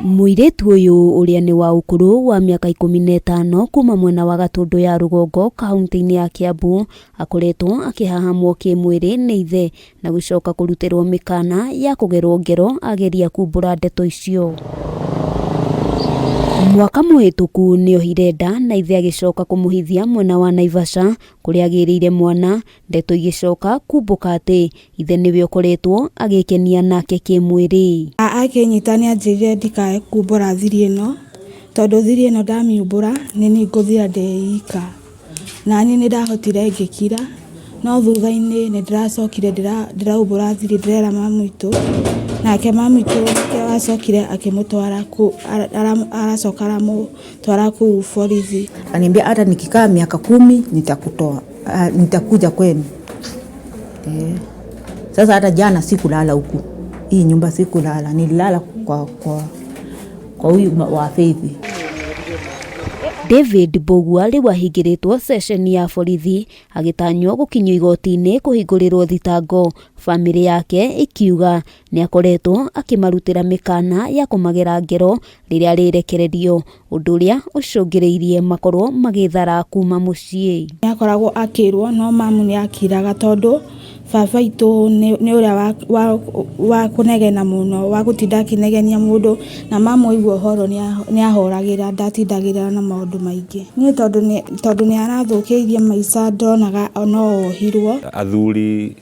Mũirĩtu ũyũ ũrĩa nĩ wa ũkũrũ wa mĩaka 15 kuma mwena wa Gatũndũ ya rũgongo kaunti-inĩ ya Kiambu akoretwo akĩhahamwo kĩmwĩrĩ nĩ ithe na gũcoka kũrutĩrwo mĩkana ya kũgerwo ngero ageria kumbũra ndeto icio. Mwaka mũhĩtũku nĩohire nda na ithe agĩcoka kũmũhithia mwena wa Naivasha kũrĩa agĩrĩire mwana. Ndeto igĩcoka kumbũka atĩ ithe nĩwe ũkoretwo agĩkenia nake kĩmwĩrĩ. Akĩnyita nĩ anjĩrire ndikae kumbũra thiri ĩno, tondũ thiri ĩno ndamiumbũra nĩ niĩ ngũthira ndĩ ika. Na niĩ nĩ ndahotire ngĩkira, no thutha-inĩ nĩ ndĩracokire ndĩraumbũra thiri ndĩrera mami witũ, nake mami witũ nĩwe wacokire akĩmũtwara aracoka aramũtwara kũu borithi. Akaniambia hata nikikaa miaka 10 nitakutoa, nitakuja kwenu. Sasa hata jana sikulala huku, hii nyumba sikulala, nililala kwa huyu wa Faith. David Mbugua rĩu ahingĩrĩtwo ceceni ya borithi agĩtanywo gũkinyio igoti-inĩ kũhingũrĩrwo thitango. Bamĩrĩ yake ikiuga nĩ akoretwo akĩmarutĩra mĩkana ya kũmagera ngero rĩrĩa rĩrekererio, ũndũ ũrĩa ũcũngĩrĩirie makorwo magĩthara kuma mũciĩ. Nĩ akoragwo akĩrwo no mamu nĩ akiraga tondũ baba witũ nĩ ũrĩa wa kũnegena mũno, wa gũtinda akĩnegenia mũndũ, na mamu aigua ũhoro nĩ ahoragĩra, ndatindagĩrĩra na maũndũ maingĩ. Niĩ tondũ nĩ arathũkĩirie maica ndonaga no ohirwo. Athuri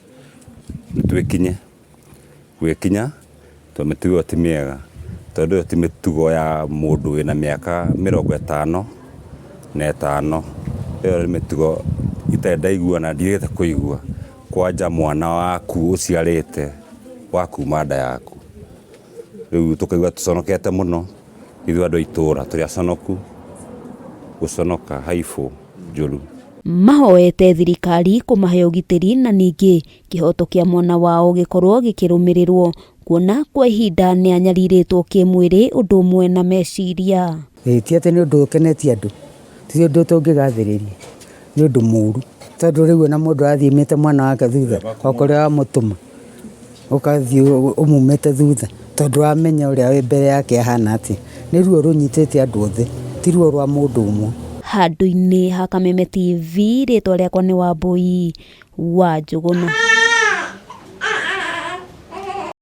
twĩkinye gwĩkinya tondũ mĩtugo ĩyo ti mĩega, tondũ ĩyo ti mĩtugo ya mũndũ wĩna mĩaka 55. Ĩyo nĩ mĩtugo itarĩ ndaigua na ndirĩte kũigua, kwanja mwana waku ũciarĩte wa kuma nda yaku. Rĩu tũkaigua tũconokete mũno ithuĩ andũ a itũũra, tũrĩ aconoku gũconoka haibũ njũru. Mahoete thirikari kũmahe ũgitĩri na ningĩ kĩhoto kĩa mwana wao gĩkorwo gĩkĩrũmĩrĩrwo, kuona kwa ihinda nĩ anyarirĩtwo kĩmwĩrĩ ũndũ ũmwe na meciria. Ĩĩ ti atĩ nĩ ũndũ ũkenetie andũ, ti ũndũ tũngĩgathĩrĩria, nĩ ũndũ mũru, tondũ rĩu ona mũndũ athiĩmĩte mwana wake thutha o kũrĩa wamũtũma, ũgathiĩ ũmumĩte thutha, tondũ wamenya ũrĩa wĩ mbere yake ahana atĩa. Nĩ ruo rũnyitĩte andũ othe, ti ruo rwa mũndũ ũmwe. Handũ-inĩ ha Kameme TV, rĩtwa rĩakwa nĩ Wambui wa Njũgũna.